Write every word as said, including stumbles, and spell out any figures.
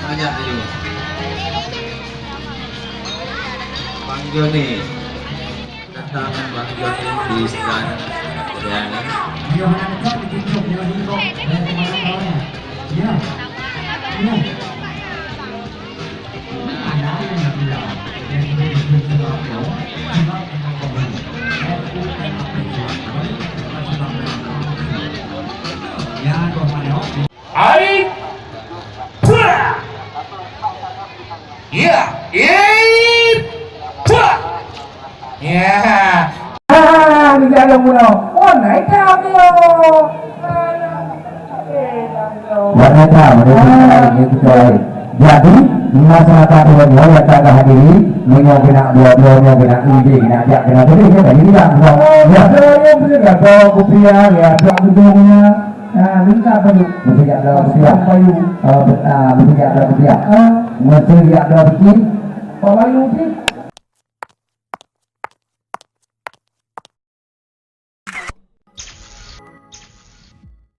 Banyak ayo. Bang Joni. Datang Bang Joni di sebelah. Ya. Hai. Puah. Ya. Ih. Puah. Ya. Ah, di dalam pulau. Oh, naik kami, oh. Buat nyata, menurut saya, ini kecuali. Jadi, masyarakat umum yang tak hadiri, menyokong nak dua-dua, menyokong nak uji, nak ajak kena jadi, ya, tadi bilang, ya. Ya, saya yang beli kata kopi ya, ya, tak gedungnya. Nah, lengkap baju. Bersejak dalam siap. Payu. Oh, bet-, ah, bersejak dalam siap. Ah. Mesti siap dalam peti. Pak Bayu peti.